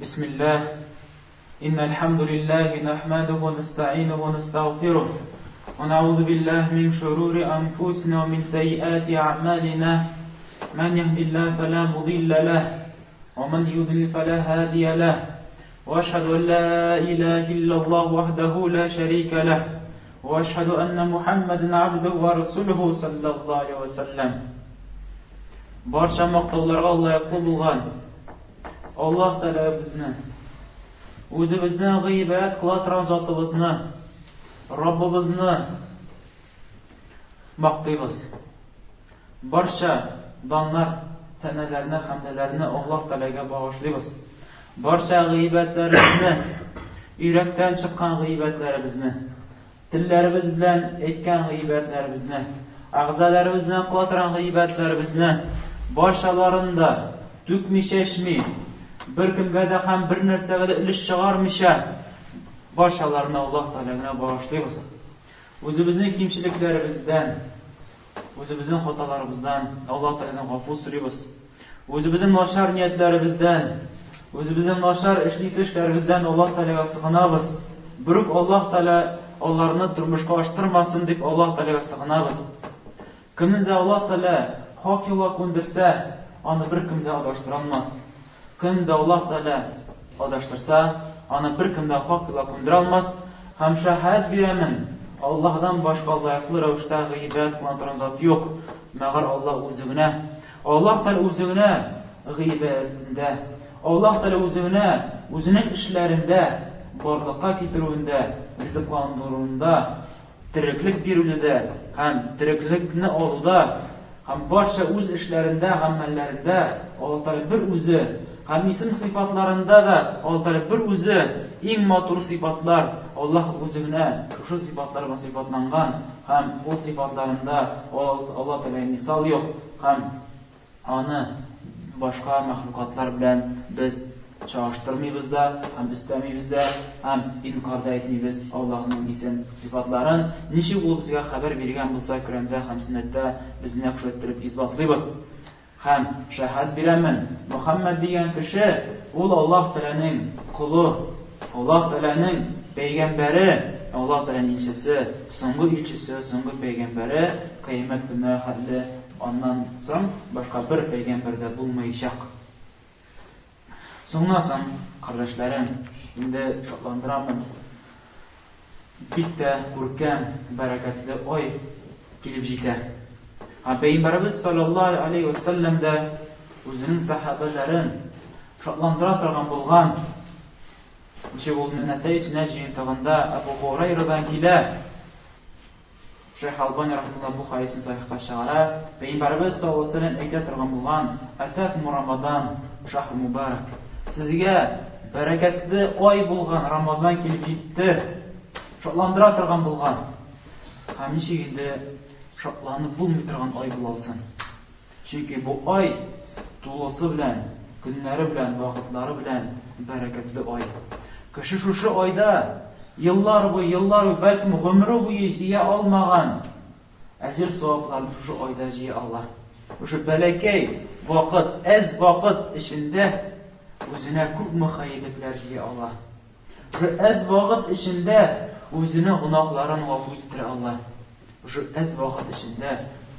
بسم الله إن الحمد لله نحمده ونستعينه ونستغفره ونعوذ بالله من شرور أنفسنا ومن سيئات أعمالنا من يهد الله فلا مضل له ومن يضلل فلا هادي له وأشهد أن لا إله إلا الله وحده لا شريك له وأشهد أن محمدا عبده ورسوله صلى الله عليه وسلم Барча мактауларга лаеклы булган Аллаһ Тәгаләбезне, үзебезне гыйбадәт кыла торган затыбызны, Раббыбызны мактыйбыз. Барча даннар, сәнәләрне, хәмдәләрне Аллаһ Тәгаләгә багышлыйбыз. Барча гыйбадәтләребезне, йөрәктән чыккан гыйбадәтләребезне, Телләребез белән әйткән гыйбәтләребезне, әгъзаларыбыз белән кыла торган гыйбәтләребезне, барчаларын да түкми-чәчми, беркемгә дә һәм бер нәрсәгә дә өлеш чыгармыйча, барчаларны Аллаһ Тәгаләгә багышлыйбыз. Үзебезнең кимчелекләребездән, Үзебезнең хаталарыбыздан Аллаһ Тәгаләдән гафу сорыйбыз. Үзебезнең начар ниятләребездән, үзебезнең начар эшлисе эшләребездән Аллаһ Тәгаләгә сыгынабыз. Берүк Аллаһ Тәгалә аларны тормышка аштырмасын дип Аллаһ Тәгаләгә сыгынабыз. Кемне дә Аллаһ Тәгалә хак юлга күндерсә, аны беркем дә адаштыра алмас. Кемне дә Аллаһ Тәгалә адаштырса, аны беркем дә хак юлга күндерә алмас. Һәм шәһадәт бирәмен, Аллаһдан башка лаеклы рәвештә гыйбадәт кылына торган зат юк, мәгәр Аллаһ үзе генә. Аллаһ Тәгалә үзе генә гыйбадәтендә, Аллаһ Тәгалә үзе генә үзенең эшләрендә, барлыкка китерүендә, ризыкландыруында, тереклек бирүдә һәм тереклекне алуда һәм барча үз эшләрендә, гамәлләрендә Аллаһ Тәгалә бер үзе һәм исем-сыйфатларында да Аллаһ Тәгалә бер үзе иң матур сыйфатлар, Аллаһ үзе генә шушы сыйфатлар белән сыйфатланган һәм ул сыйфатларында Аллаһ Тәгаләгә мисал юк һәм Аны башка мәхлукатлар белән без чагыштырмыйбыз да һәм өстәмибез дә һәм инкар да итмибез Аллаһның исем сыйфатларын ничек ул безгә хәбәр биргән булса Коръәндә һәм сөннәттә без нәкъ шулай иттереп исбатлыйбыз. Һәм шәһадәт бирәмен, Мөхәммәд дигән кеше ул Аллаһ Тәгаләнең колы, Аллаһ Тәгаләнең пәйгамбәре, Аллаһ Тәгаләнең илчесе, соңгы илчесе, соңгы пәйгамбәре, кыямәт көненә хәтле Аннан соң башка бер пәйгамбәр дә булмаячак. Соңыннан соң, кардәшләрем, инде шатландырамын, бик тә күркәм, бәрәкәтле ай килеп җитә. Һәм пәйгамбәребез саллаллаһу алейһи ва сәлләм дә үзенең сәхабәләрен шатландыра торган булган. Ничек ул Нәсәи сөннәт җыентыгында Әбу Һурайрадан килә. Шәйх Албани рахимәһуллаһ бу хәдисне сахихка чыгара. Пәйгамбәребез саллаллаһу алейһи ва сәлләм әйтә торган булган, Атакум Рамадан, шахр мубарак. Сезгә бәрәкәтле ай булган Рамазан килеп җитте. Шатландыра торган булган. Һәм ничек инде шатланып булмый торган ай була алсын? Чөнки бу ай тулысы белән, көннәре белән, вакытлары белән бәрәкәтле ай. Кеше шушы айда еллар буе, еллар буе, бәлкем гомере буе җыя алмаган әҗер-савапларны шушы айда җыя ала. Шушы бәләкәй вакыт, әз вакыт эчендә үзенә күпме хәерлекләр җыя ала. Шушы әз вакыт эчендә үзенең гөнаһларын гафу иттерә ала. Шушы әз вакыт эчендә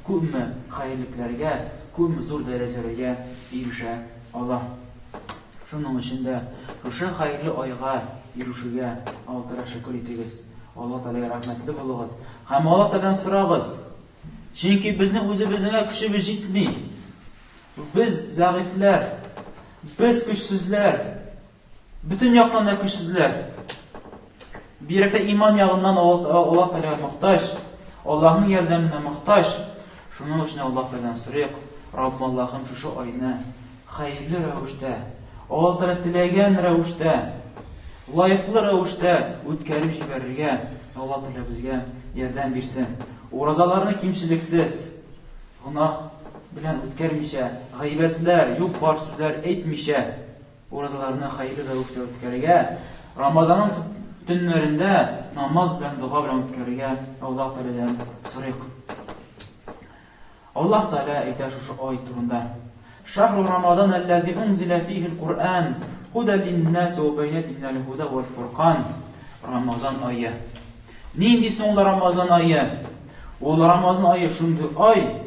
күпме хәерлекләргә, күпме зур дәрәҗәләргә ирешә ала. Шуның өчен дә шушы хәерле айга ирешүгә Алла Тәгалә шөкер итегез. Алла Тәгаләгә рәхмәтле булыгыз. Һәм Алла Тәгаләдән сорагыз. Чөнки безнең үзебезнең көчебез җитми. Без зәгыйфьләр, без көчсезләр. Бөтен яктан да көчсезләр. Бигрәк тә иман ягыннан Аллаһ Тәгаләгә мохтаҗ, Аллаһның ярдәменә мохтаҗ. Шуның өчен Аллаһ Тәгаләдән сорыйк, Раббым Аллаһым, шушы айны хәерле рәвештә, Аллаһ Тәгалә теләгән рәвештә, лаеклы рәвештә үткәреп җибәрергә Аллаһ Тәгалә безгә ярдәм бирсен. Уразаларны кимчелексез, гөнаһ белән үткәрмичә, гайбәтләр, юк-бар сүзләр әйтмичә, Уразаларны хәерле рәвештә үткәрергә, Рамазанның төннәрендә намаз белән, дога белән үткәрергә Аллаһ Тәгаләдән сорыйк. Аллаһ Тәгалә әйтә шушы ай турында. Шахру Рамадан аллази унзила фихи аль-Куръан һудәл линнаси ва байинатин минәл һуда вәл фуркан. Рамазан ае. Нинди соң ул Рамазан ае? Ул Рамазан ае шундый ай,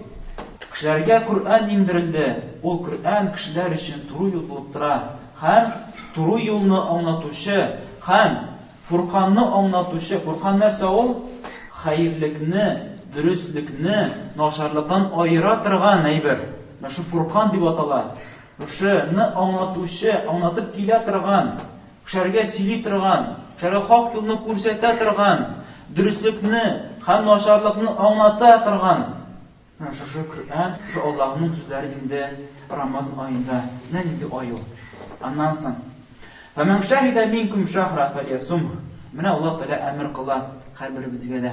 кешеләргә Коръән иңдерелде. Ул Коръән кешеләр өчен туры юл булып тора һәм туры юлны аңлатучы һәм Фурканны аңлатучы. Фуркан нәрсә ул? Хәерлекне, дөреслекне начарлыктан аера торган әйбер. Менә шу Фуркан дип атала. Шушыны аңлатучы, аңлатып килә торган, кешеләргә сөйли торган, кешеләргә хак юлны күрсәтә торган, дөреслекне һәм начарлыкны аңлата торган. Менә шушы Коръән, шушы Аллаһның сүзләре инде Рамазан аенда. Менә нинди ай ул. Аннан соң Фәмән шәһидә минкум шәһра фәльясумх. Менә Аллаһ Тәгалә әмер кыла һәрберебезгә дә.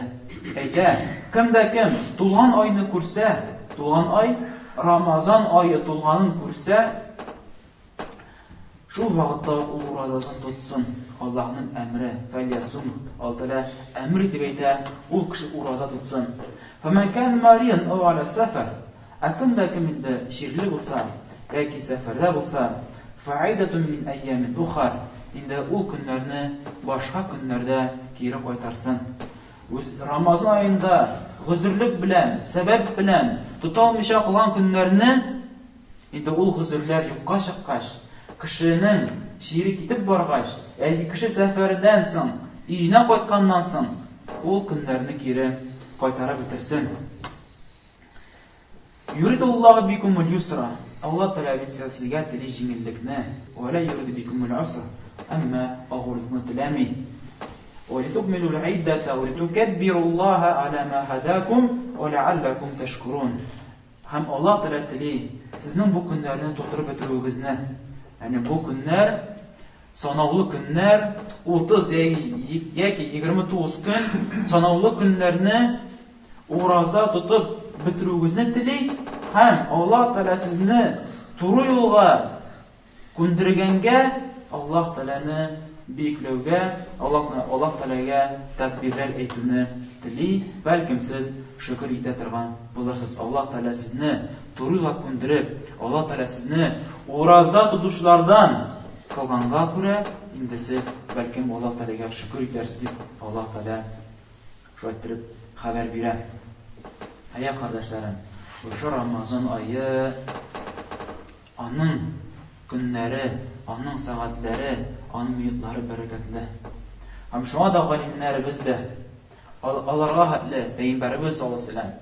Әйтә, кем дә кем тулган айны күрсә, тулган ай, Рамазан ае тулганын күрсә, Шул вакытта ук ул уразасын тотсын. Аллаһның әмере, фәльясум, Аллаһ Тәгалә әмер итеп әйтә, ул кеше ураза тотсын. Фәмән кән маридан ау аля сәфәр, ә кем дә кем инде чирле булса, яки сәфәрдә булса, фәгыйдәтун мин әйямин ухар, инде ул көннәрне башка көннәрдә кире кайтарсын. Үз Рамазан аенда гозерлек белән, сәбәп белән тота алмыйча калган көннәрне Инде ул гозерләр юкка чыккач, кешенең чире китеп баргач, яки кеше сәфәрдән соң өенә кайтканнан соң, ул көннәрне кире кайтарып бетерсен. Юридуллаһу бикумул юсра. Алла Тәгалә бит сезгә тели җиңеллекне, ва ла юриду бикумул усра. Әмма авырлыкны теләми. Ва литукмилул иддата ва литукаббируллаһа аля ма һадакум ва ләаллакум ташкурун. Һәм Аллаһ Тәгалә тели сезнең бу көннәрне тутырып бетерүегезне. Ягъни бу көннәр санаулы көннәр, 30 яки 29 көн санаулы көннәрне ураза тотып бетерүегезне тели һәм Аллаһ Тәгалә сезне туры юлга Күндергәнгә, Аллаһ Тәгаләне бөекләүгә, Аллаһ Аллаһ Тәгаләгә тәкбирләр әйтүне тели, бәлкем сез шөкер итә торган булырсыз. Аллаһ Тәгалә сезне туры юлга күндереп, Аллаһ Тәгалә сезне ураза тотучылардан кылганга күрә, инде сез бәлкем Аллаһ Тәгаләгә шөкер итәрсез дип Аллаһ Тәгалә шулай иттереп хәбәр бирә. Әйе, кардәшләрем, шушы Рамазан ае Аның көннәре, аның сәгатьләре, аның минутлары бәрәкәтле. Һәм шуңа да галимнәребез дә, аларга хәтле пәйгамбәребез саллаллаһу алейһи вәсәлләм,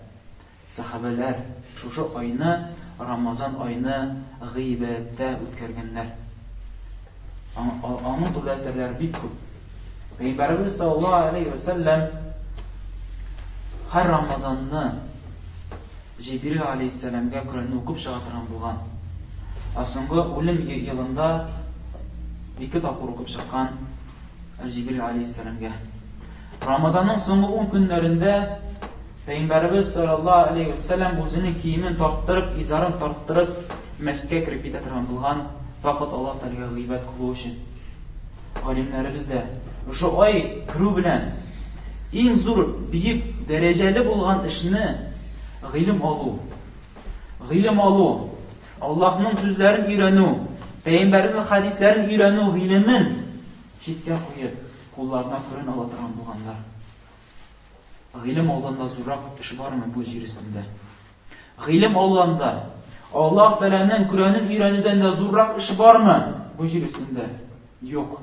сәхабәләр шушы айны, Рамазан айны гыйбадәттә үткәргәннәр. Аның турында әсәрләр бик күп. Пәйгамбәребез саллаллаһу алейһи вәсәлләм һәр Рамазанны Җибрил алейһиссәламгә Коръәнне укып чыга торган булган. Ә соңгы үлем елында ике тапкыр укып чыккан Җибрил алейһиссәламгә. Рамазанның соңгы 10 көннәрендә Пәйгамбәребез саллаллаһу алейһи вәсәлләм үзенең киемен тарттырып, изарын тарттырып, мәчеткә кереп китә торган булган, факат Аллаһ Тәгаләгә гыйбадәт кылу өчен. Галимнәребез дә шушы ай керү белән иң зур, бөек, дәрәҗәле булган эшне гыйлем алу, гыйлем алу, Аллаһның сүзләрен өйрәнү, пәйгамбәрнең хәдисләрен өйрәнү гыйлемен читкә куеп, кулларына Коръән ала торган булганнар. Гыйлем алудан да зуррак эш бармы бу җир өстендә? Гыйлем алудан да, Аллаһ Тәгаләнең Коръәнен өйрәнүдән дә зуррак эш бармы бу җир өстендә? Юк.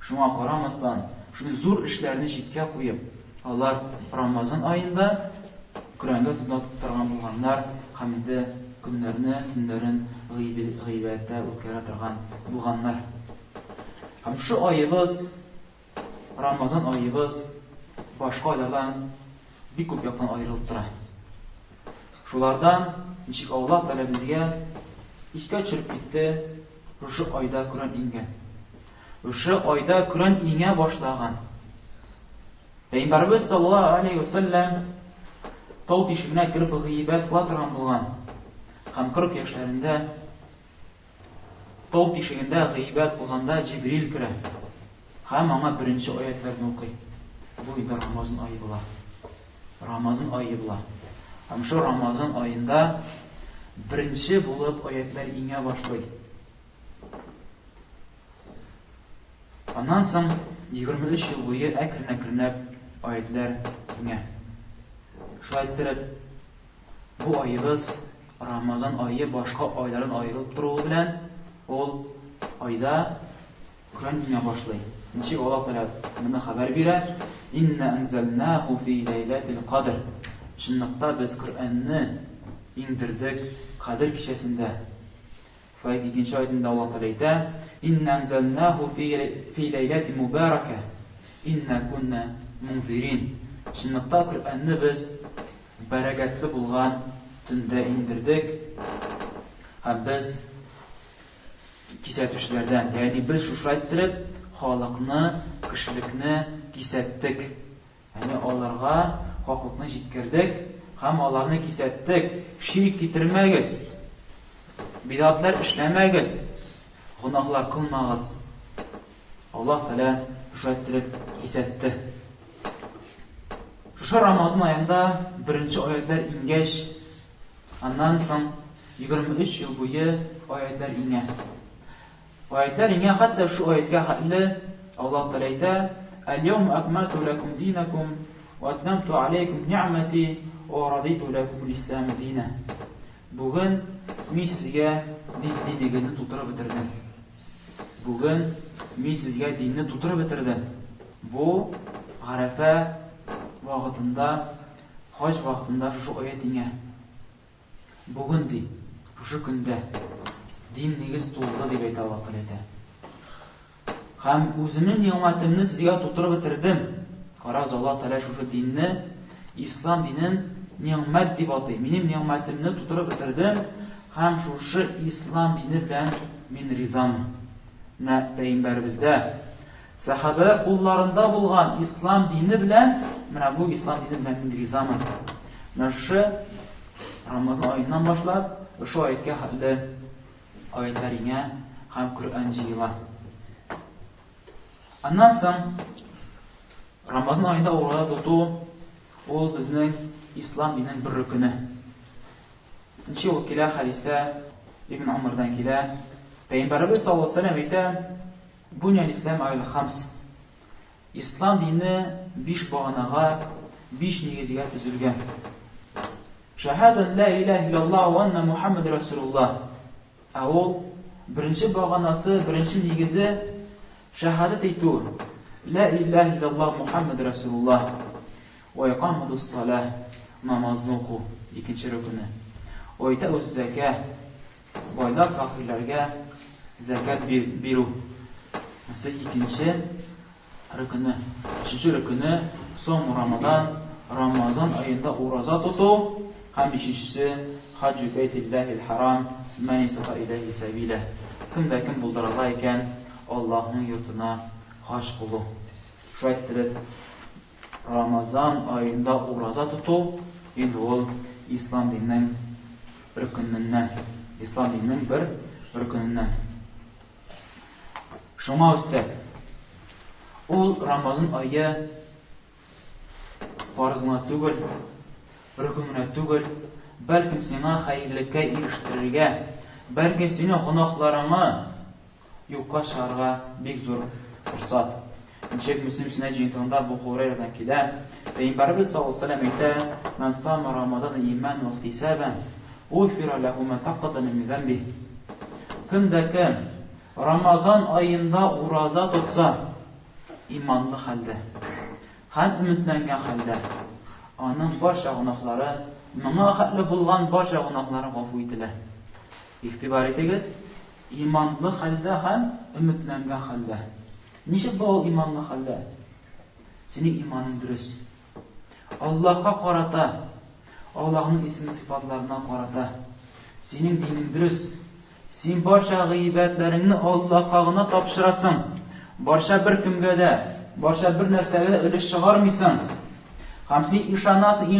Шуңа карамастан, шундый зур эшләрне читкә куеп, алар Рамазан аенда Коръәнгә тотына торган булганнар һәм инде көннәрне, төннәрен гыйбадәттә үткәрә торган булганнар. Һәм шу аебыз, Рамазан аебыз башка айлардан бик күп яктан аерылып тора. Шулардан ничек Аллаһ Тәгалә безгә искә төшереп китте, шушы айда Коръән иңгән. Шушы айда Коръән иңә башлаган. Пәйгамбәребез саллаллаһу алейһи ва сәлләм тау тишегенә кереп гыйбадәт кыла торган булган. Һәм 40 яшьләрендә тау тишегендә гыйбадәт кылганда Җибрил керә һәм аңа беренче аятларны укый. Бу инде Рамазан ае була. Рамазан ае була. Һәм шул Рамазан аенда беренче булып аятлар иңә башлый. Аннан соң 23 ел буе әкрен-әкренләп аятьләр иңә. Шулай иттереп, бу аебыз, Рамазан ае башка айлардан аерылып торуы белән, ул айда Коръән иңә башлый. Ничек Аллаһ Тәгалә моны хәбәр бирә? Инна анзалнаху фи ләйләтил кадр. Чынлыкта без Коръәнне иңдердек Кадер кичәсендә. Шулай икенче аятында Аллаһ Тәгалә әйтә: Инна анзалнаху фи фи ләйләтин мубарака. Инна кунна мунзирин. Чынлыкта Коръәнне без бәрәкәтле булган төндә иңдердек. Һәм без кисәтүчеләрдән, ягъни без шушылай иттереп халыкны, кешелекне кисәттек. Ягъни аларга хаклыкны җиткердек һәм аларны кисәттек, ширк китермәгез, бидатлар эшләмәгез, гөнаһлар кылмагыз. Аллаһ Тәгалә шулай иттереп кисәтте. Шушы Рамазан аенда беренче аятьләр иңгәч, аннан соң 23 ел буе аятьләр иңә. Аятьләр иңә, хәтта шу аятькә хәтле Аллаһ Тәгалә әйтә, Әл-яума акмалту ләкум динакум ва атмамту алейкум ни'мати ва радиту ләкум ислам дина. Бүген мин сезгә динегезне тутырып бетердем. Бүген мин сезгә динне тутырып бетердем. Бу Гарәфә вакытында, хаҗ вакытында шушы аять иңә. Бүген, ди, шушы көндә дин нигез тулды, дип әйтә Аллаһ Тәгалә әйтә. Һәм үземнең нигъмәтемне сезгә тутырып бетердем. Карагыз, Аллаһ Тәгалә шушы динне, ислам динен нигъмәт дип атый. Минем нигъмәтемне тутырып бетердем һәм шушы ислам дине белән мин ризамын. Менә пәйгамбәребездә Сәхабәләр кулларында булган ислам дине белән, менә бу ислам дине белән мин ризамын. Менә шушы Рамазан аеннан башлап, шушы аятькә хәтле аятлар иңә һәм Коръән җыела. Аннан соң Рамазан аенда ураза тоту ул безнең ислам диненең бер рөкене. Ничек ул килә хәдистә Ибн Умардан килә. Пәйгамбәребез саллаллаһу алейһи ва сәлләм әйтә, Буня ислам аль хамс. Ислам дине биш баганага, биш нигезгә төзелгән. Шәһадән ла илаһ иллаллаһ ва анна Мухаммад расулуллаһ. Ә ул беренче баганасы, беренче нигезе шәһадәт әйтү. Ла илаһ иллаллаһ Мухаммад расулуллаһ. Ва икаматус салах, намазны уку, икенче рөкене. Ва итауз закah, Байлар фәкыйрьләргә зәкят бирү. Монысы икенче рөкене. Өченче рөкене сом Рамадан, Рамазан аенда ураза тоту һәм бишенчесе хаҗҗу бәйтиллаһил харам мән истата иләйһи сәбилә. Кем дә кем булдыра ала икән, Аллаһның йортына хаҗ кылу. Шулай иттереп, Рамазан аенда ураза тоту инде ул ислам диненең рөкененнән, ислам диненең бер рөкененнән. Шуңа өстәп, ул Рамазан ае фарыз гына түгел, рөкен генә түгел, бәлкем сиңа хәерлеккә ирештерергә, бәлки синең гөнаһларыңа юкка чыгарга бик зур форсат. Ничек Мөслим сөннәт җыентыгында Бу Хурайрадан килә, Пәйгамбәребез саллаллаһу алейһи ва сәлләм әйтә, Ман сама Рамадан иман ва ихтисабан, гуфира ләһу ма тақаддама мин замбих. Кем дә кем Рамазан аенда ураза тотса, иманлы хәлдә һәм өметләнгән хәлдә, аның барча гөнаһлары, моңа хәтле булган барча гөнаһлары гафу ителә. Игътибар итегез, Иманлы хәлдә һәм өметләнгән хәлдә. Ничек була ул иманлы хәлдә? Синең иманың дөрес. Аллаһка карата, Аллаһның исем-сыйфатларына карата синең динең дөрес. Син барча гыйбатләреңне Аллаһка гына тапшырасың. Барча бер кемгә дә, барча бер нәрсәгә дә өлеш чыгармыйсың. Һәм син ышанасың,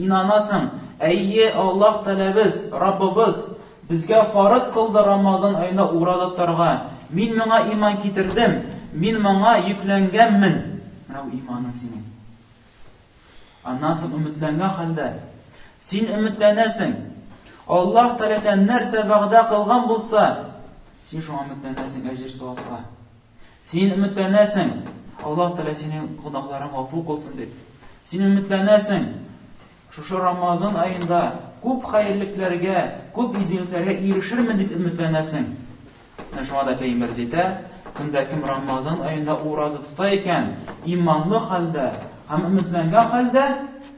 инанасың. Әйе, Аллаһ Тәгаләбез, Раббыбыз Безгә фарыз кылды Рамазан аенда ураза тотарга. Мин моңа иман китердем, мин моңа йөкләнгәнмен. Менә бу иманың синең. Аннан соң өметләнгән хәлдә син өметләнәсең. Аллаһ Тәгалә сән нәрсә вәгъдә кылган булса, син шуңа өметләнәсең әҗер савапка. Син өметләнәсең, Аллаһ Тәгалә синең гөнаһларың гафу кылсын дип. Син өметләнәсең, шушы Рамазан аенда күп хәерлекләргә, күп изгелекләргә ирешермен дип өметләнәсең. Менә шуңа да пәйгамбәребез әйтә, кем дә кем Рамазан аенда ураза тота икән, иманлы хәлдә һәм өметләнгән хәлдә,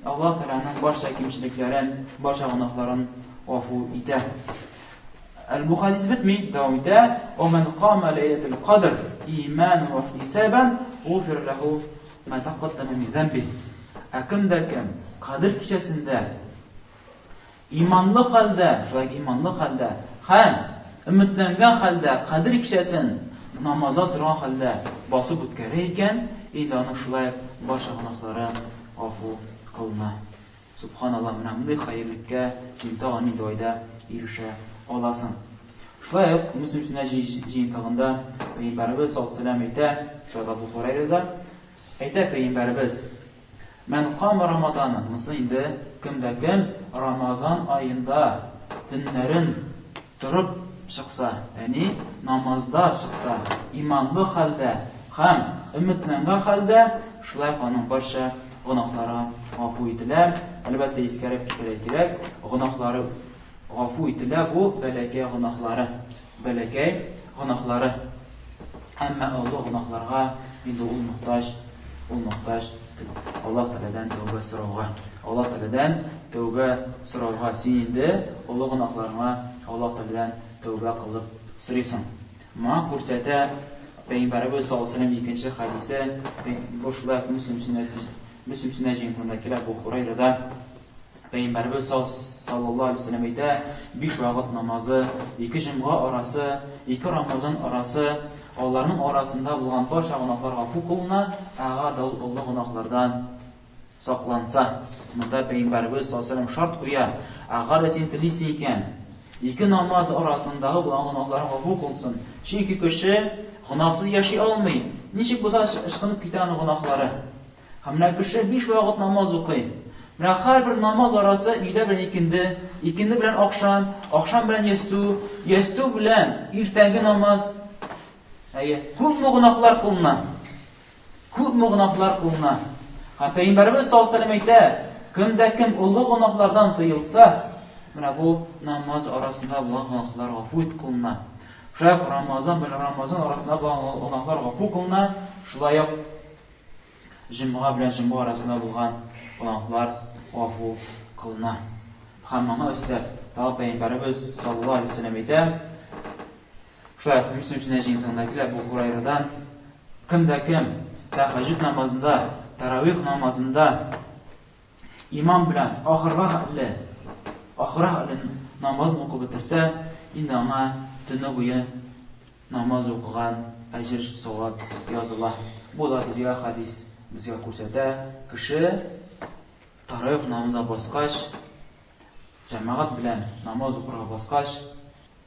Аллаһ Тәгаләнең барча кимчелекләрен, барча гөнаһларын гафу итә. Әле бу хадис бетми, дәвам итә. Ва ман кама ләйләтул кадр иман ва ихтисабан гуфир ләһу ма тақаддама мин замби. Ә кем дә кем Кадер кичәсендә иманлы хәлдә, шулай иманлы хәлдә һәм өметләнгән хәлдә Кадер кичәсен намазда торган хәлдә басып үткәрә икән, инде аның шулай барча гөнаһлары гафу кылына. Сөбханаллаһ, менә мондый хәерлеккә син тагын нинди айда ирешә аласың? Шулай ук Мөслим сөннәт җыентыгында Пәйгамбәребез саллаллаһу алейһи ва әйтә, шулай ук Абу Хурайрада әйтә Пәйгамбәребез, Мән кама Рамадана, монысы инде кем дә кем Рамазан аенда төннәрен торып чыкса, ягъни намазда чыкса, иманлы хәлдә һәм өметләнгән хәлдә, шулай ук аның барча гөнаһлары гафу ителә. Әлбәттә, искәреп китәргә кирәк, гөнаһлары гафу ителә, бу бәләкәй гөнаһлары, бәләкәй гөнаһлары. Әмма олы гөнаһларга инде ул мохтаҗ, ул мохтаҗ Аллаһ Тәгаләдән тәүбә сорауга. Аллаһ Тәгаләдән тәүбә сорауга. Син инде олы гөнаһларыңа Аллаһ Тәгаләдән тәүбә кылып сорыйсың. Моңа күрсәтә Пәйгамбәребез саллаллаһу алейһи ва сәлләм икенче хәдисе, бу шулай ук Мөслим сөннәт Мөслим сөннәт җыентыгында килә, Әбу Хурайрада Пәйгамбәребез саллаллаһу алейһи ва сәлләм әйтә, биш вакыт намазы, ике җомга арасы, ике Рамазан арасы, аларның арасында булган барча гөнаһлар гафу кылына, әгәр дә ул олы гөнаһлардан сакланса. Монда Пәйгамбәребез саллаллаһу алейһи ва сәлләм шарт куя, әгәр дә син телисең икән, ике намаз арасындагы булган гөнаһларың гафу кылсын. Чөнки кеше гөнаһсыз яши алмый. Ничек булса ычкынып китә аның гөнаһлары. Һәм менә кеше биш вакыт намаз укый. Менә һәрбер намаз арасы өйлә белән икенде, икенде белән ахшам, ахшам белән ястү, ястү белән иртәнге намаз. Әйе, күпме гөнаһлар кылына. Күпме гөнаһлар кылына. Һәм Пәйгамбәребез саллаллаһу алейһи әйтә, кем дә кем олы гөнаһлардан тыелса, менә бу намаз арасында булган гөнаһлар гафу кылына. Шулай ук Рамазан белән Рамазан арасында булган гөнаһлар гафу кылына, шулай ук Җомга белән җомга арасында булган гөнаһлар гафу кылына. Һәм моңа өстәп, тагы Пәйгамбәребез саллаллаһу алейһи ва сәлләм әйтә, шулай ук Мөслим сөннәт җыентыгында килә, Әбу Һурайрадан, кем дә кем тәһәҗҗүд намазында, таравих намазында имам белән ахырга хәтле, ахырга хәтле намазын укып бетерсә, инде аңа төне буе Намаз укыган әҗер савап языла. Бу да безгә хәдис безгә күрсәтә, кеше таравих намазына баскач, җәмәгать белән намаз укырга баскач,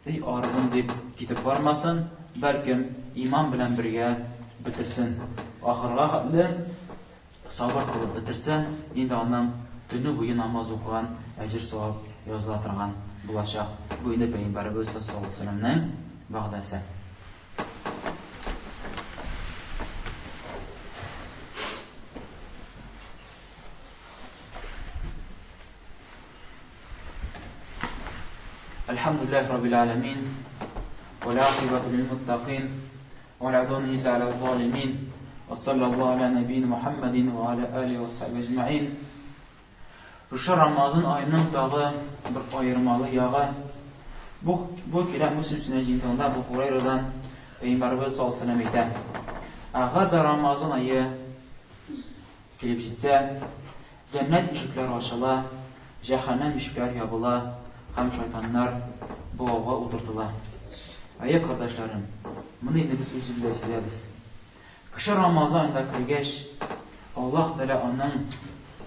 эй арыдым дип китеп бармасын, бәлкем имам белән бергә бетерсен. Ахырга хәтле Сабыр кылып бетерсә, инде аның төне буе намаз укыган әҗер-савап языла торган булачак. Бу инде Пәйгамбәребез саллаллаһу алейһи ва сәлләмнең вәгъдәсе. Әлхәмдүлилләһи раббил галәмин, вәл гакыйбату лил муттакин. Ва ла удвана илля аля залимин. Ва саллаллаху аля нәбиина Мухаммадин ва аля алихи ва сахбихи әҗмәин. Шушы Рамазан аеның тагы бер аермалы ягы бу бу килә Мөслим сөннәт җыентыгында Әбу Хурайрадан Пәйгамбәребез саллаллаһу алейһи ва әйтә. Әгәр дә Рамазан ае Килеп җитсә, җәннәт ишекләре ачыла, җәһәннәм ишекләре ябыла һәм шайтаннар богауга утыртыла. Әйе, кардәшләрем, моны инде без үзебез дә сизәбез. Кеше Рамазан аенда кергәч, Аллаһ Тәгалә аның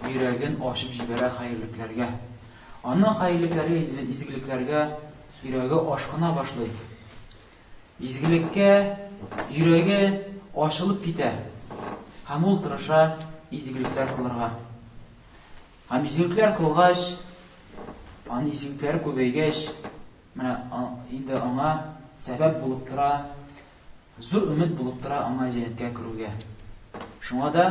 йөрәген ачып җибәрә хәерлекләргә. Аның хәерлекләргә, изгелекләргә йөрәге ашкына башлый. Изгелеккә йөрәге ачылып китә һәм ул тырыша изгелекләр кылырга. Һәм изгелекләр кылгач, аның изгелекләре күбәйгәч, менә инде аңа сәбәп булып тора. Зур өмет булып тора аңа җәннәткә керүгә. Шуңа да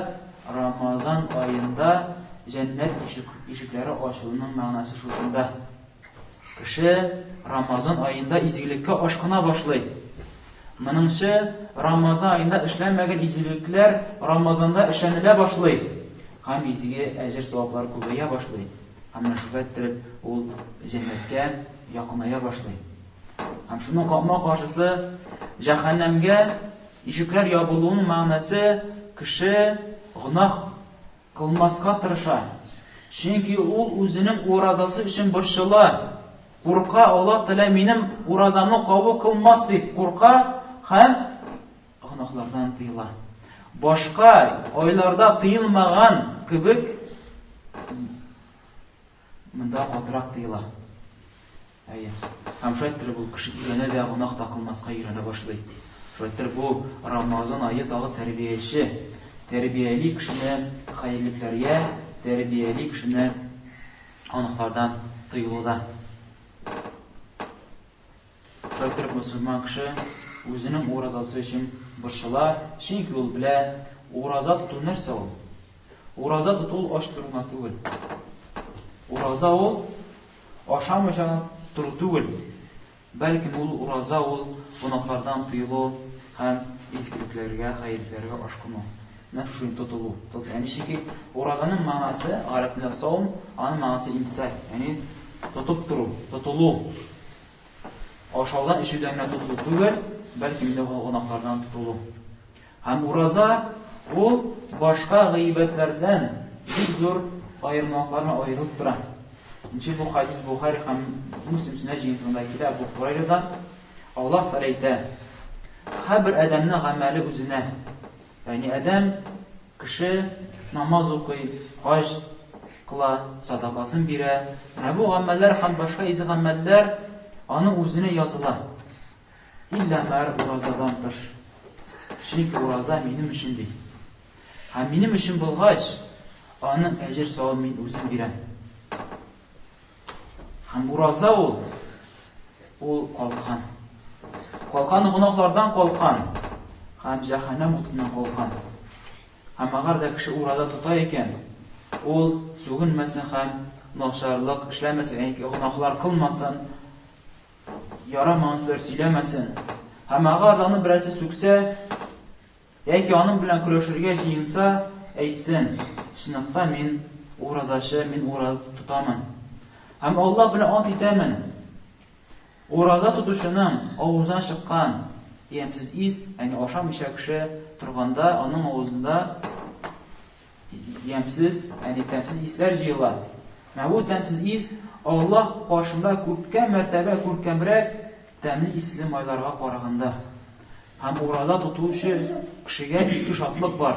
Рамазан аенда җәннәт ишекләре ачылуның мәгънәсе шушында. Кеше Рамазан аенда изгелеккә ашкына башлый. Моныңчы Рамазан аенда эшләнмәгән изгелекләр Рамазанда эшләнелә башлый һәм изге әҗер-саваплар күбәя башлый. Һәм менә шулай иттереп ул җәннәткә якыная башлый. Һәм шуның капма-каршысы җәһәннәмгә ишекләр ябылуының мәгънәсе кеше гөнаһ кылмаска тырыша. Чөнки ул үзенең уразасы өчен борчыла. Курка, Аллаһ Тәгалә минем уразамны кабул кылмас дип курка һәм гөнаһлардан тыела. Башка айларда тыелмаган кебек монда катырак тыела. Әйе. Һәм шулай иттереп ул кеше өйрәнә дә, гөнаһ та кылмаска өйрәнә башлый. Шулай иттереп бу Рамазан ае тагы тәрбияче, тәрбияли кешене хәерлекләргә, тәрбияли кешене гөнаһлардан тыелуда. Шулай иттереп мөселман кеше үзенең уразасы өчен борчыла, чөнки ул белә, ураза тоту нәрсә ул? Ураза тоту ул ач тору гына түгел. Ураза ул Ашамыйча тору түгел, бәлкем ул ураза ул гөнаһлардан тыелу һәм изгелекләргә, хәерлекләргә ашкыну. Менә шушы тотылу. Ягъни чөнки уразаның мәгънәсе гарәп телендә саум, аның мәгънәсе имсак, ягъни тотып тору, тотылу. Ашаудан, эчүдән генә тотылу түгел, бәлки инде гөнаһлардан тотылу. Һәм ураза ул башка гыйбадәтләрдән бик зур аермалыклар белән аерылып тора. Нче бу хадис Бухари һәм Муслим сөннәт җыентыгында килә Абу Хурайрадан. Аллаһ Тәгалә әйтә: Һәрбер адәмнең гамәле үзенә. Ягъни адәм кеше намаз укый, хаҗ кыла, садакасын бирә. Менә бу гамәлләр һәм башка изге гамәлләр аның үзенә языла. Иллә мәр уразадан тыш. Чөнки ураза минем өчен ди. Һәм минем өчен булгач, аның әҗер савабын мин үзем бирәм. Һәм ураза ул ул калкан. Калкан гөнаһлардан калкан һәм җәһәннәм утыннан калкан. Һәм әгәр дә кеше ураза тота икән, ул сүгенмәсен һәм начарлык эшләмәсен, ягъни гөнаһлар кылмасын, Ярамаган сүзләр сөйләмәсен. Һәм әгәр аны берәрсе сүксә, яки аның белән көрәшергә җыенса, әйтсен, чынлыкта мин уразачы, мин ураза тотамын. Һәм Аллаһ белән ант итәмен. Ураза тотучының авызыннан чыккан ямьсез ис, ягъни ашамыйча кеше торганда, аның авызында Ямьсез, ягъни тәмсез исләр җыела. Менә бу тәмсез ис Аллаһ каршында күпкә мәртәбә күркәмрәк тәмле исле майларга караганда. Һәм ураза тотучы кешегә ике шатлык бар.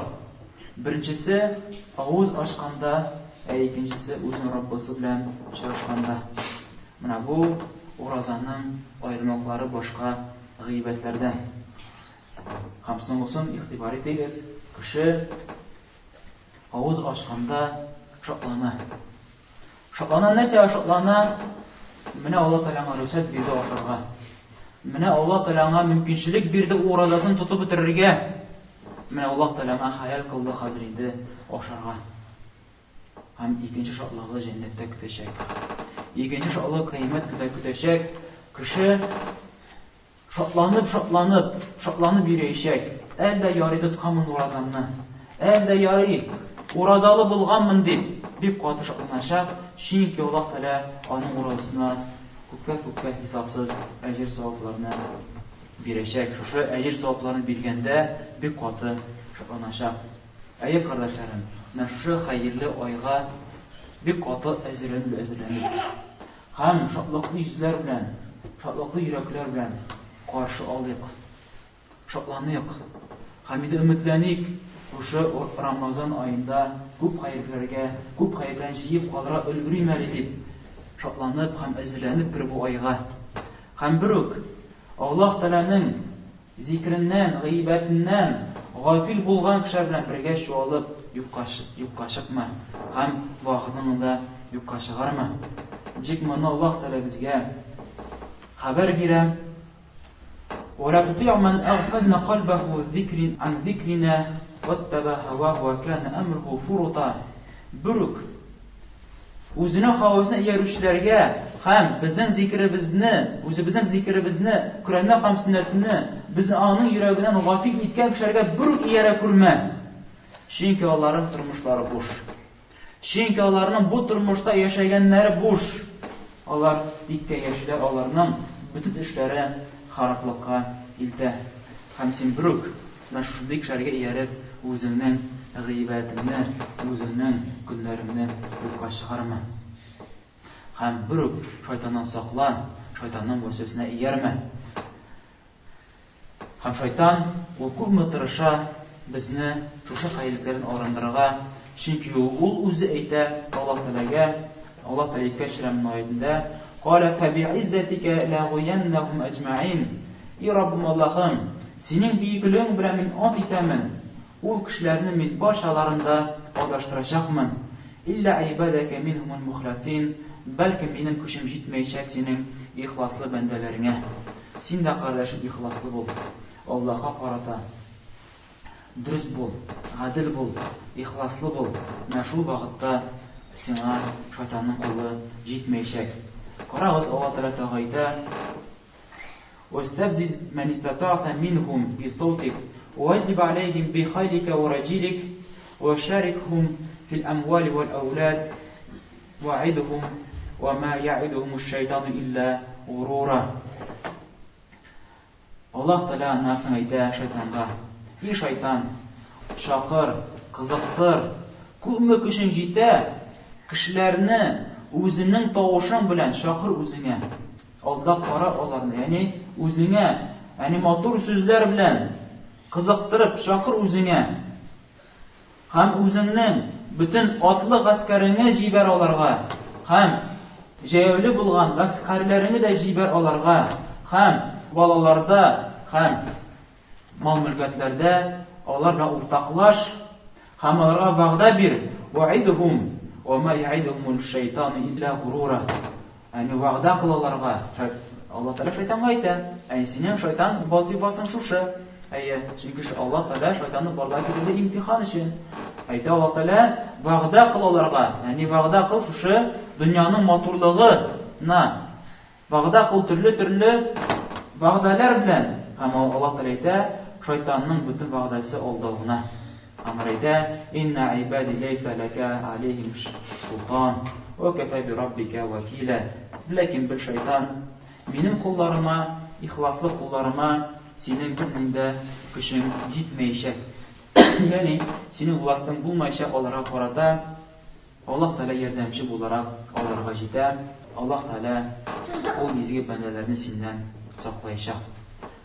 Беренчесе, авыз ачканда, ә икенчесе, үзенең Раббысы белән очрашканда. Менә бу уразаның аермаклары башка гыйбадәтләрдән. Һәм соңгысын игътибар итегез, кеше авыз ачканда шатлана. Шатлана нәрсәгә шатлана? Менә Алла Тәгалә аңа рөхсәт бирде ашарга. Менә Алла Тәгалә аңа мөмкинчелек бирде уразасын тотып бетерергә. Менә Алла Тәгалә аңа хәләл кылды хәзер инде ашарга. Һәм икенче шатлыгы җәннәттә көтәчәк. Икенче шатлыгы кыямәт көндә көтәчәк. Кеше Шатланып, шатланып, шатланып йөриячәк. Әл дә ярый тотканмын уразамны. Әл дә ярый, уразалы булганмын дип, бик каты шатланачак, чөнки Аллаһ Тәгалә аның уразасына күпкә-күпкә хисапсыз әҗер-савапларны бирәчәк. Шушы әҗер-савапларны биргәндә бик каты шатланачак. Әйе, кардәшләрем, менә шушы хәерле айга бик каты әзерләнеп әзерләнеп. Һәм шатлыклы йөзләр белән, шатлыклы йөрәкләр белән каршы алыйк. Шатланыйк. Һәм инде өметләник, шушы Рамазан аенда күп хәерләргә, күп хәерләрне җыеп калырга өлгерим әле дип, шатланып һәм әзерләнеп кер бу айга. Һәм берүк Аллаһ Тәгаләнең Зикреннән, гыйбәтеннән гафил булган кешеләр белән бергә чуалып юкка, юкка чыкма һәм вакытыңны да юкка чыгарма. Ничек моны Аллаһ Тәгалә безгә хәбәр бирә. Ва ла тути'у ман агфална кальбаху ан зикрина ваттаба һаваху ва кана амруху фурута. Берүк үзенең һавасына иярүчеләргә һәм безнең зикеребезне, үзебезнең зикеребезне, Коръәнне һәм сөннәтне без аның йөрәгеннән гафил иткән кешеләргә берүк иярә күрмә. Чөнки аларның тормышлары буш. Чөнки аларның бу тормышта яшәгәннәре буш. Алар тиккә яшиләр, аларның бөтен эшләре хараплыкка илтә. Һәм син берүк менә шушындый кешеләргә ияреп, үзеңнең гыйбадәтеңне, үзеңнең көннәреңне юкка чыгарма. Һәм берүк шайтаннан саклан, шайтанның вәсвәсенә иярмә. Һәм шайтан, ул күпме тырыша безне шушы хәерлекләрдән арындырырга, чөнки ул үзе әйтә Аллаһ Тәгаләгә, Аллаһ Тәгалә искә төшерә моны аятендә, Калә фәбигыйззәтикә ләгуяннәһум әҗмәгыйн. И Раббым Аллаһым, Синең бөеклегең белән мин ант итәмен, ул кешеләрне мин барчаларын да адаштырачакмын. Илля гыйбадәкә минһумул мухласин, бәлкем минем көчем җитмәячәк синең ихласлы бәндәләреңә. Син дә, кардәшем, ихласлы бул, Аллаһка карата дөрес бул, гадел бул, ихласлы бул, менә шул вакытта сиңа шайтанның кулы җитмәячәк. Карагыз, Алла Тәгалә тагы әйтә, Вәстәфзиз мән истата'та минһум би саутик, вәҗлиб аләйһим би хайлика вә раҗилик, вә шарикһум фил әмвали вәл әүлад, вәгыйдһум вә ма ягыйдуһумуш шайтану илля горура. Аллаһ Тәгалә аннан соң әйтә шайтанга: И шайтан, чакыр, кызыктыр, күпме көчең җитә, кешеләрне үзеңнең тавышың белән чакыр үзеңә. Алдап кара аларны, ягъни үзеңә, ягъни матур сүзләр белән кызыктырып чакыр үзеңә. Һәм үзеңнең бөтен атлы гаскәреңне җибәр аларга, һәм җәяүле булган гаскәрләреңне дә җибәр аларга, һәм балаларда һәм мал-мөлкәтләрдә алар белән уртаклаш, һәм аларга вәгъдә бир, вәгыйдһум, ва ма яидуһумул шайтану илля горура. Әни вәгъдә кыл аларга. Алла Тәгалә шайтанга әйтә, әй синең шайтан вазифасың шушы. Әйе, чөнки Алла Тәгалә шайтанны барлыкка китерде имтихан өчен. Әйтә Алла Тәгалә, вәгъдә кыл аларга. Әни вәгъдә кыл шушы дөньяның матурлыгына. Вәгъдә кыл төрле-төрле вәгъдәләр белән. Һәм Алла Тәгалә әйтә, шайтанның бөтен вәгъдәсе алдау гына. Әмер әйтә, Инна гыйбади ләйсә ләкә алейһим султан, вә кәфә би раббикә вәкилә. Ләкин бел, шайтан, минем кулларыма, ихласлы кулларыма синең бернең дә көчең җитмәячәк. Ягъни, синең властең булмаячак аларга карата. Аллаһ Тәгалә ярдәмче буларак аларга җитә, Аллаһ Тәгалә ул изге бәндәләрне синнән саклаячак.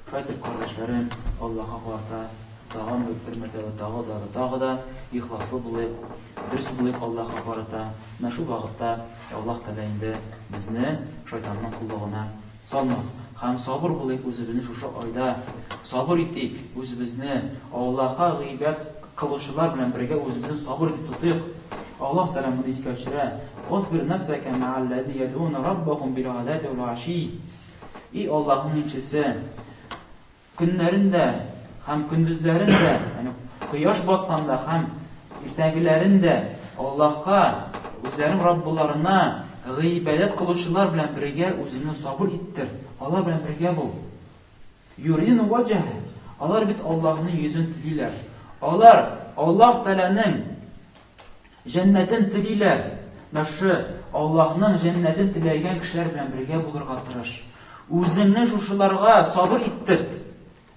Шулай итеп, кардәшләрем, Аллаһка карата тагын бер мәртәбә тагы да, тагы да ихласлы булыйк, дөрес булыйк Аллаһка карата. Менә шул вакытта Аллаһ Тәгалә инде безне шайтанның коллыгына Салмас. Һәм сабыр булыйк үзебезне шушы айда. Сабыр итик үзебезне, Аллаһка гыйбадәт кылучылар белән бергә үзебезне сабыр итеп тотыйк. Аллаһ Тәгалә моны искә төшерә, Васбир нәфсәкә мә'әлләзинә яд'уна раббахум билгадати вәл-гаший. И Аллаһның илчесе! Көннәрен дә һәм көндезләрен дә, ягъни кояш батканда һәм иртәгеләрен дә Аллаһка, үзләренең Раббыларына гыйбадәт кылучылар белән бергә үзеңне сабыр иттер, алар белән бергә бул. Юридуна ваҗһ, алар бит Аллаһның йөзен телиләр. Алар Аллаһ Тәгаләнең Җәннәтен телиләр. Менә шушы Аллаһның җәннәтен теләгән кешеләр белән бергә булырга тырыш. Үзеңне шушыларга сабыр иттерт.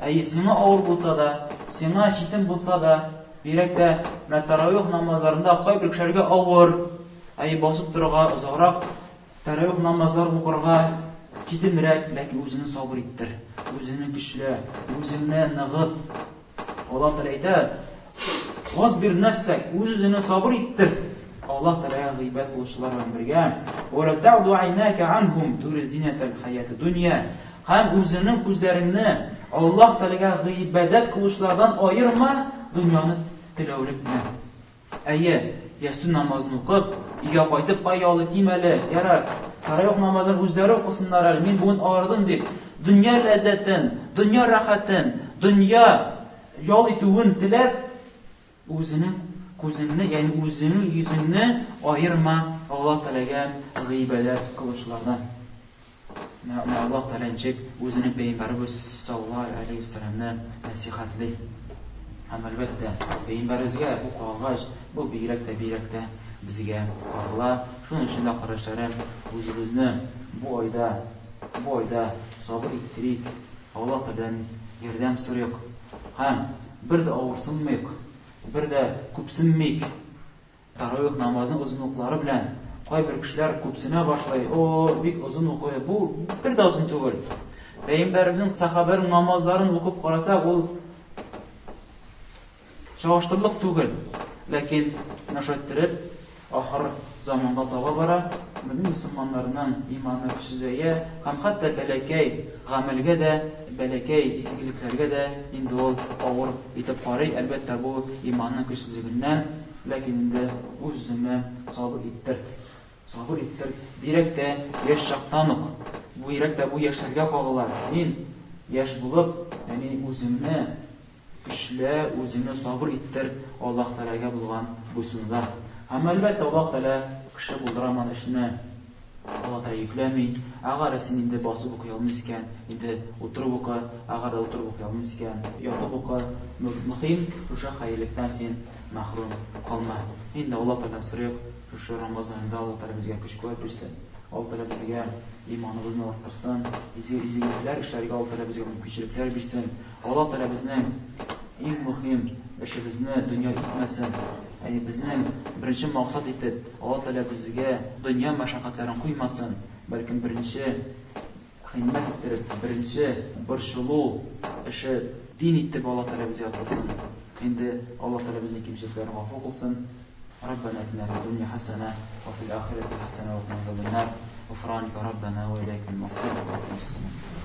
Әйе, сиңа авыр булса да, сиңа читен булса да, бигрәк тә менә таравих намазларында кайбер кешеләргә авыр, әйе, басып торырга, озаграк таравих намазлар укырга читенрәк, ләкин үзеңне сабыр иттер. Үзеңне көчлә, үзеңне ныгыт. Аллаһ Тәгалә әйтә, Васбир нәфсәк, үз-үзеңне сабыр иттерт. Аллаһ Тәгаләгә гыйбадәт кылучылар белән бергә. Ва ла та'ду айнака анхум тури зинатал хаяти дунья. Һәм үзеңнең күзләреңне Аллаһ Тәгаләгә гыйбадәт кылучылардан аерма, дөньяны теләүлек белән. Әйе, ястү намазын укып, өйгә кайтып, кай ял итим әле, ярар, таравих намазын үзләре укысыннар әле, мин бүген арыдым дип, дөнья ләззәтен, дөнья рәхәтен, дөнья ял итүен теләп, үзенең күзеңне, ягъни үзеңнең йөзеңне аерма Аллаһ Тәгаләгә гыйбадәт кылучылардан. Менә Аллаһ Тәгалә ничек үзенең пәйгамбәребез саллаллаһу алейһи ва сәлламне нәсыйхәтли. Һәм әлбәттә, пәйгамбәребезгә бу кагылгач, бу бигрәк тә бигрәк тә безгә кагыла. Шуның өчен дә, кардәшләрем, үзебезне бу айда, бу айда сабыр иттерик, Аллаһ Тәгаләдән ярдәм сорыйк һәм бер дә авырсынмыйк, бер дә күпсенмик. Таравих намазын озынлыклары белән кайбер кешеләр күпсенә башлый, О, бик озын укый. Бу бер дә озын түгел. Пәйгамбәребезнең сахабәләренең намазларын укып карасак, ул чагыштырырлык түгел. Ләкин менә шулай иттереп, ахыр заманга таба бара, мөмин мөселманнарның иманы көчсезәя һәм хәтта бәләкәй гамәлгә дә, бәләкәй изгелекләргә дә инде ул авыр итеп карый. Әлбәттә, бу иманның көчсезлегеннән. Ләкин инде үз-үзеңне сабыр иттер. Сабыр иттер. Бигрәк тә яшь чактан ук. Бигрәк тә бу яшьләргә кагыла. Син, яшь булып, ягъни үзеңне көчлә, үзеңне сабыр иттер Аллаһ Тәгаләгә булган буйсынуда. Һәм, әлбәттә, Аллаһ Тәгалә кеше булдыраман эшне Алла Тәгалә йөкләми. Әгәр дә син инде басып укый алмыйсың икән, инде утырып укы. Әгәр дә утырып укый алмыйсың икән, ятып укы. Мөһим, шушы хәерлектән син мәхрүм калма. Инде Алла Тәгаләдән сорыйк, шушы Рамазан аенда Алла Тәгалә безгә көч-куәт бирсен. Алла Тәгалә безгә иманыбызны арттырсын, изге изгелекләр эшләргә Алла Тәгалә безгә мөмкинчелекләр бирсен. Алла Тәгалә безнең иң мөһим эшебезне дөнья итмәсен. Ягъни безнең беренче максат итеп Алла Тәгалә безгә дөнья мәшәкатьләрен куймасын, бәлкем беренче хыйммәт иттереп, беренче борчылу эше дин итеп Алла Тәгалә безгә кылсын. Инде Алла Тәгалә безнең кимчелекләрне гафу кылсын. Раббана атина фид дунья хәсәнә ва фил ахирәти хәсәнә ва кина азабан нар. Гуфраника раббана ва иләйкәл масир.